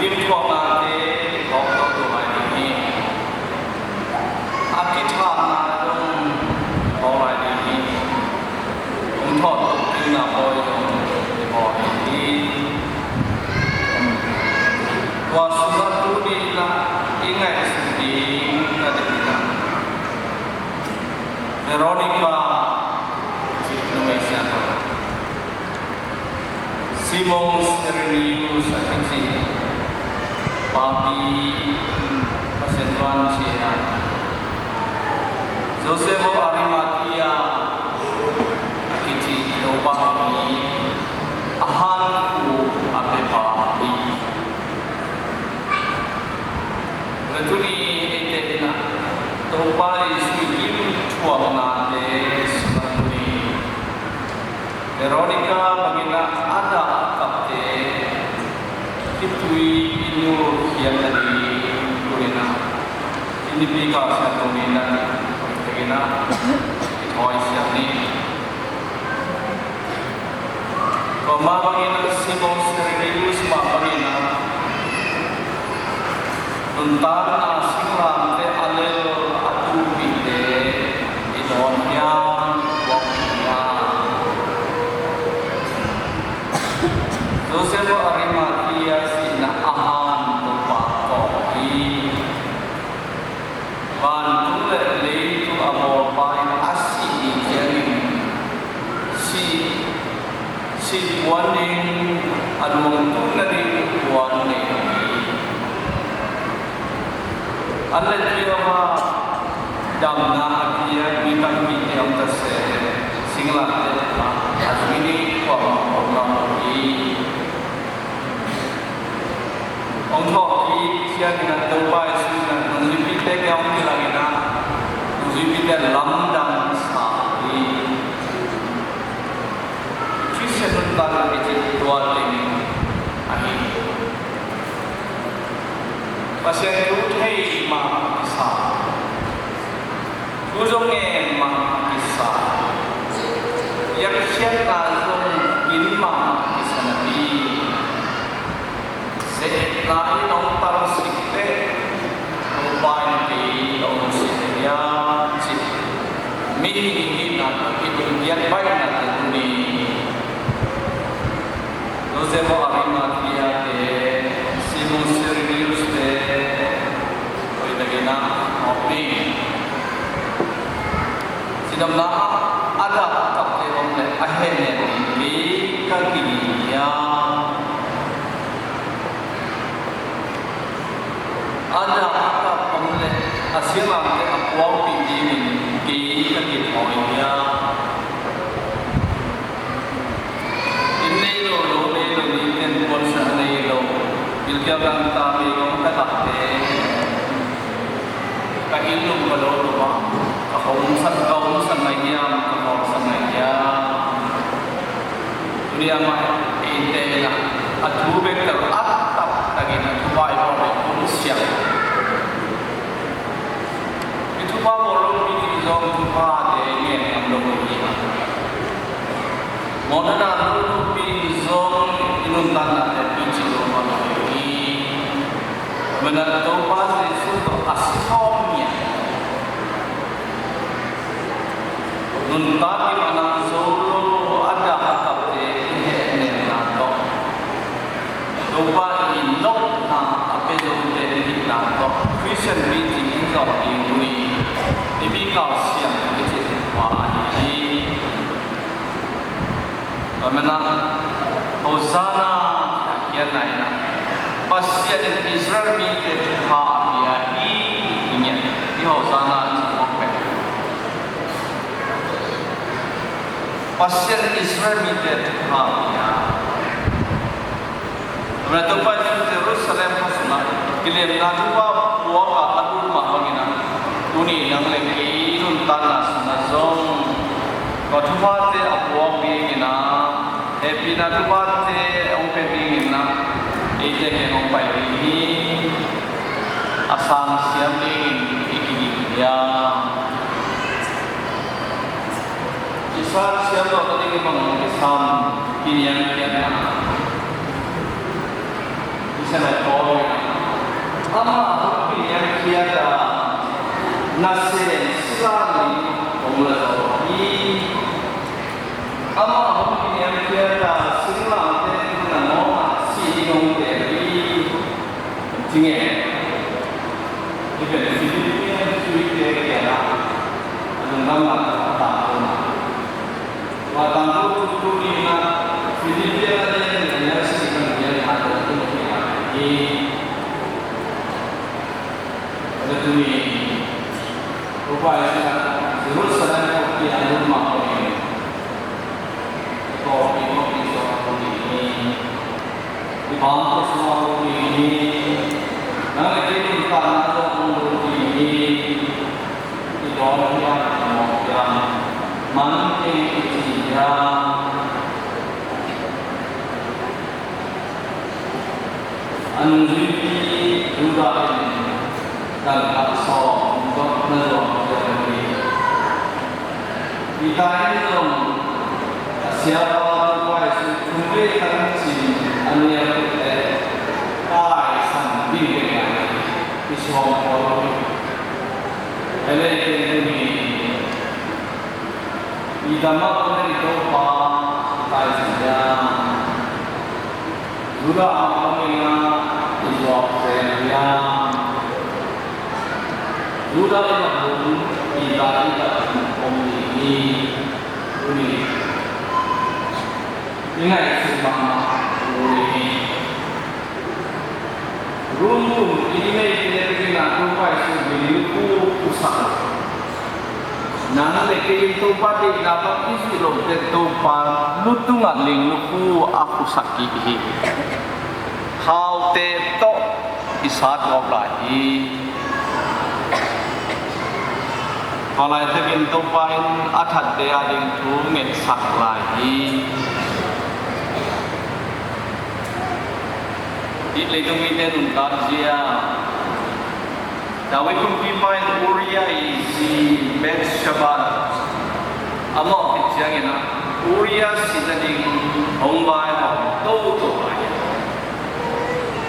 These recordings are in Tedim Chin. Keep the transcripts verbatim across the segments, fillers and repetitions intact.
Thuaknate thawh toto lai ding hi. A kithahna zong thawh lai ding hi. Hong thawh tuk dingna pawi zong i bawl hi. Tua sungah tuni in ah i ngaihsut ding na ding in ah Veronica cih numei siangtho, Simon Cyrenius a kici papi, Pasian thuneihna, Joseph of Arimathea a kici Topa mi, a hankhup a pia papi. Tuni eite in ah Topa Jesuh i gim thuaknate sungah tuni Veronica bangin ah a dah a kapte, khitui i nulkhiat nading tuni in ah i Nipi Kal Siangtho ni in ah i thawi siam ni. Tua mah bangin ah Simon Cyrenius mah bangin ah nuntakna singlamteh a lel a tupihte i dawn hiam, tuak hiam? Joseph Arimathea sihna a han Topa tawh hi. Vantung le leitung a bawlpa in a sih ding ciangin sih, sih puan ding, a luang tung nading puan nei hi. An le tui a va damna a pia mi tampi te om ta se, singlamteh a zui ding kuamah om lo hi. Hong thawh kik ciangin ah Topa Jesuh in ah nungzuipite kiang hong kilangin ah nungzuipite lamdang sa hi. Khristian nuntakna i cih tua teng ahi hi. Pasian thu thei mahmah kisa, thu zong ngen mahmah kisa, biakpiakna zong in mahmah kisa napi, zeetna in hong tangsik leh Topa in kei hong lungsim hiam cih mihing i hihna tawh i lungkiat baihna tawh tuni Joseph of Arimathea te, Simon Cyrenius te, hoih takin ah awk ni. Cidamna ah a dah a kapte om leh a hehnem ding kei ka kiging hiam? A dah a kap om leh a singlamteh a puakpih dingin kei ka kithawi hiam? Inn nei lo, lo nei lo, ni ten puansa nei lo, gilkial gangta meigong ka dak te, ka inn lum ka lo lum ah, ka hong san, ka hong san ngai hiam, ka hong san ngai hiam? Tuni amah eite in ah a thu bek tel a tap takin a thupha i bawl bek hun siang. I thupha bawl lomi in zong thuphate ngen ngam lo hi. Mawhna lo lomi in zong i nuntaknate picing lo ngam lo hi. Mawhna Topa Jesuh tawh a si sawm ngiat. Nuntak i manang zo lo a dah a kapte i hehnemna tawh Topa i nopna a pia zote i hihna tawh Khristian picing in zawh ding tuni Nipi Kal Siangtho i cih pa ahi hi. Amen ah. Hosanna, a kianna in ah Pasian in Israel mite thupha a pia hi, i ngiat hi. Hosanna ci mawk pen Pasian in Israel mite thupha a pia. Amen ah. Topa Jesuh Jerusalem khua sungah kilemna thupha puak a a lut mah bangin ah tuni nang le kei nuntakna sungah zong tua thuphate a puak dingin ah, hehpihna thuphate hong pia dingin ah eite kiang hong pai ding hi. A sang siam dingin i kiging hiam? I sang siam lo ding bang hong kisam, kiniamkhiatna, i sanai pawl Amah hong kiniamkhiat a, nasem sila nih hong la zo hi. Amah hong kiniamkhiat a, singlamteh tungah nawngah sih ding hong teel hi, ci nge. Hih pen Philippi-te kiangah a lungdamna tawh a tangko. Tua tangko tu tuni-in ah Philippi-a a lian nih a neu sagih pan a neu giat ah a tangko hi. Tua tuni Topa Jesu in Jerusalem khawpi ah a lut mah bangin, khawpi, khawpi sungah hong lut ding hi. I bang khawpi sungah hong lut ding hi. Nang le kei nuntakna sungah hong lut ding hi. I dawn hiam, i mawk hiam, man keng i ci hiam. A nungzuipi Judah in dangtak sawm dot na zuak ciang hi. Peter in zong a siapa Topa Jesu thumvei thang cin a nial teh taisan ding hi. I suang khol lo hi. Ahi leh i teng tuni i dam mah bangin i Topa i taisan hiam? Judah mah bangin ah i zuak zel hiam? Judah i mah bangin Peter i mah bangin om ding hi. Tuni i ngaihsut mahmah ding hi. Rom kum i neite bek in ah Topa Jesu bil lukhu phuhsak lo. Nang le kei in Topa deihna bang i zuih loh teh Topa lu tungah ling lukhu a phuhsak kik hi. Khaute tawh i sat gawp lai hi. Tua laitakin Topa in a thatte a ding thu ngetsak lai hi. Hih leitung mite nuntak zia David kumpipa in Uriah i zi Bathsheba a mawh khit ciangin ah Uriah sih nading hong vaihawm toto lai hi.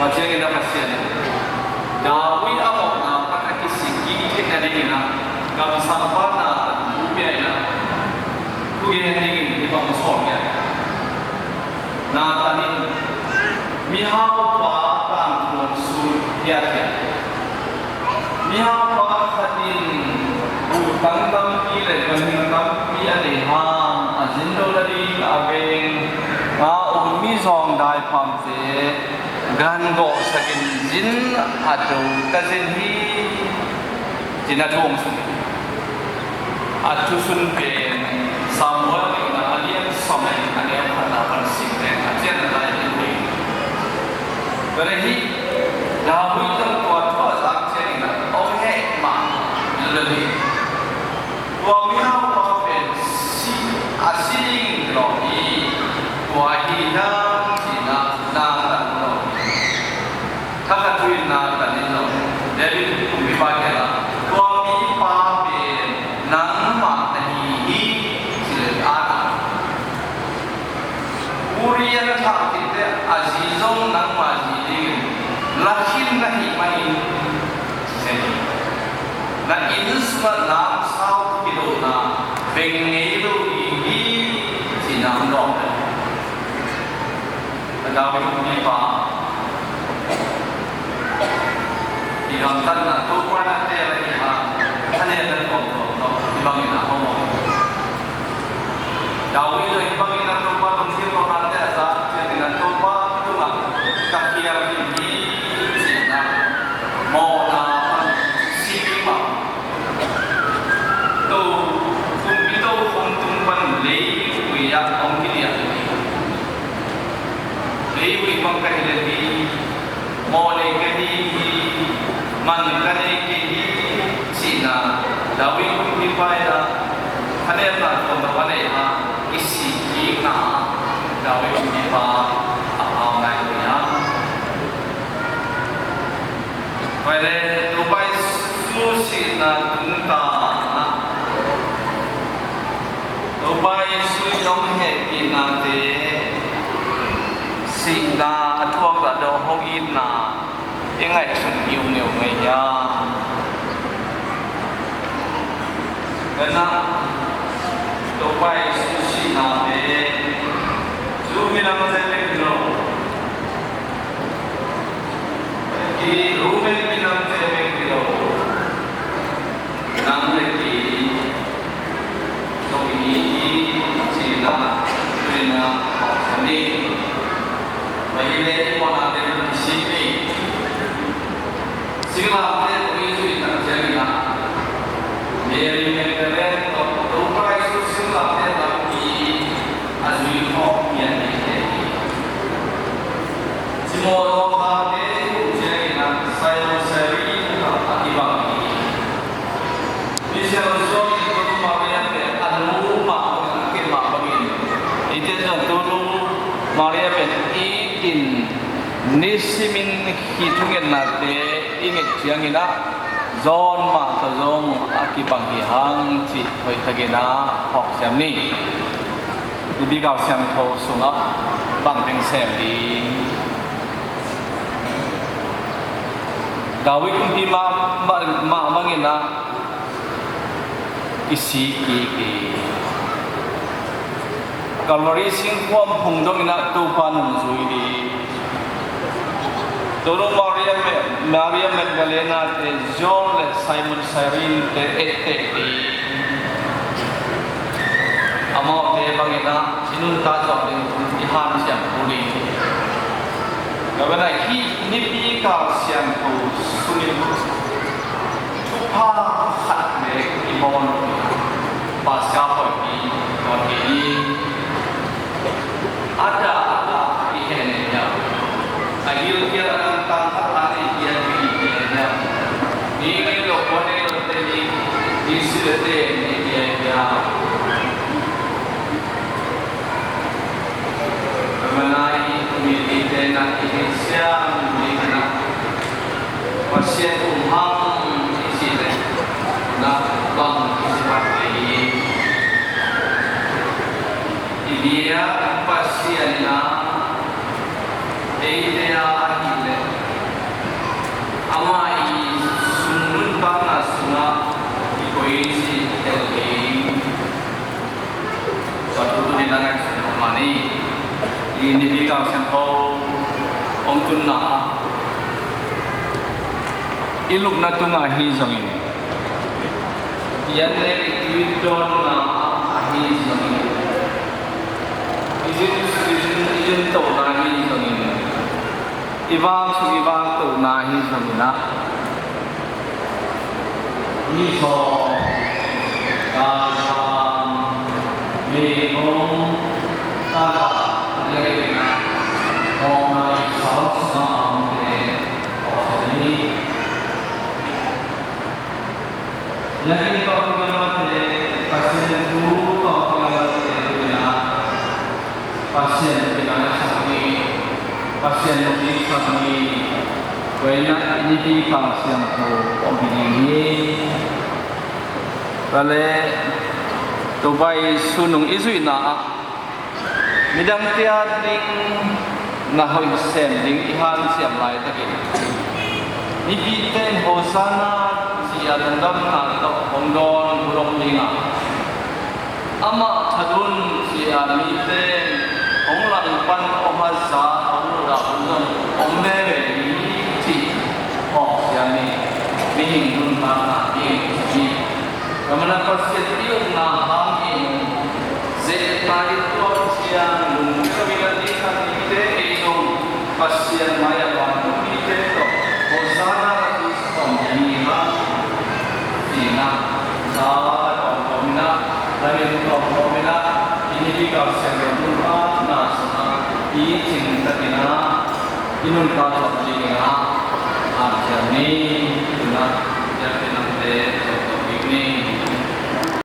Tua ciangin ah Pasian in David a mawhna pan a kisik kik theih nadingin ah kamsangpa Nathan thu pia in ah thugen dingin hih bang sawm hi. Nathan in mihaupa tangthu hong sut hiathiat. Mihaupa khat in buhtang tampi le ganhing tampi a nei hang a zin loh nading a veng a um mizawng daipamte gan gawhsakin zin a do ta zen hi, ci-in a thu hong sut hi. A thusun pen Samuel in a lian sawm le nih a neu khatna pan sim leng a cian a lai hi. Tua leh hih David zong tua thu a zak ciangin a hong heh mahmah lel hi. Tua mihaupa pen si, a si ding hi lo hi. Kua hi hiam ci-in a Nathan hong dong hi. Thakhat thu in Nathan in zong David kumpipa kiangah tua mipa pen nangmah na hi hi, ci leh a na. Uriah na thah khit teh a zi zong nangmah zi dingin la khin na hih manin, ci hi. Na inn sungah namsau kidona beng ngei lo ding hi, ci-in a hong dawng hi. A David kumpipa i gamtatna Topa in a teel ahih hang a neta tuamtuam tawh hih bangin a hong om. David in hih bangin a Topa lungkim lo nate a za ciangin a Topa tungah ka khial khin hi, ci-in a mawhna pan sih kik mah. To, kumpi tokhom tung pan leivui ah hong kiliah hi. Leivui bang ka hi leh hi, mawh nei ka hi hi, man ka nei kei hi, ci-in a David kumpipa in a khanelna tuamtuam a neih a kisik kikna David kumpipa a pau nai lo hi hang. Tua leh Topa Jesu sihna tungtang ah Topa Jesu in hong hehpihnate, sihna a thuak a dawh hong itna i ngaihsun hi uh neu mai hiam? Ka na Topa Jesu sihna pen Jew minam te bek hi lo, i Roman minam te bek hi lo, nang le kei zong i hi hi, cihna tuni-in a hawmsa ni. Tua hi leh i mawhna teng kisik ni. Singlamteh tawh i zuih tak ciangin ah Mary Magdalene tawh Topa Jesu singlamteh tampi a zui khawm pian ding te hi. Simon Zawngkhate i muh ciangin ah Simon Cyrene tawh a kibang hi. Misiangtho John in Tonu Maria pen a nu mah bangin, a khen mah bangin, eite zong Tonu Maria pen it in nisimin hih thungetnate i nget ciangin ah John mah tawh zong a kibang hi hang cih hoihtakin ah phawk siam ni. Nipi Kal Siangtho sungah bang teng sem ding? David kumpi mah, mah, mah bangin ah kisik kik hi. Calvary singkhuam phung dongin ah Topa nungzui hi. Tonu Maria, Maria Magdalena te, John le Simon Cyrene te etteh hi. Amaute bangin ah i nuntak zawh ding hun i hanciam kul hi. Tua banah hih Nipi Kal Siangtho sungin thupha khat le i bawl, Paska pawipi tua hi. A dah a dah i hen ni hiam? A gilkial a nangtang khat a nei pian i hi ni hiam? Mi nei lo, kua nei lo te ni, i silate ni hiam? Tua manin i mite na i hi siam ni na. Pasian um hang i cih leh na bang i cih bang hi. I biak Pasian in ah eite a ahih leh amah i sung nuntakna sungah i koici tel hi. Tua thu tuni-in a ngaihsun mah ni. I Nipi Kal Siangtho hong tunna ah i lupna tungah ahi zongin, i an le i tui dawnna ah ahi zongin, i zin, i zin, i zin tohna ahi zongin, i vak sung i vak tohna ahi zongin ah, mi sawm, gal sang, mi hong, tagah, lei, hong, nai, sawm, sawm, te, hong, ni. Lei tawh kingate, Pasian thu tawh kingate, tu-in ah Pasian kingate sak ni, Pasian nungzui sak ni. Tua in ah i Nipi Kal Siangtho om hi ding hi. Tua leh Topa Jesu nung i zuihna ah midangte ading na hoih sem ding i hanciam laitakin, mipite in Hosanna ci-a lungdamna tawh hong dawn bulom ding a, amah that un ci-a mite in hong langpan, hong haza, hong ludah hun zong om veve ding hi, cih phawk siam ni. Mihing nuntakna hi, hi. Tua manin Pasian i ukna hangin, zehna i tuak ciang lungdam in a ding a, mite ei zong Pasian mai-ah vantung mite tawh Hosanna na thu sawm ding hi hang, cihna, za tawmtawm in ah, lamin tawmtawm in ah, i Nipi Kal Siangtho nuntakna sungah picing takin ah i nuntak zawh dingin ah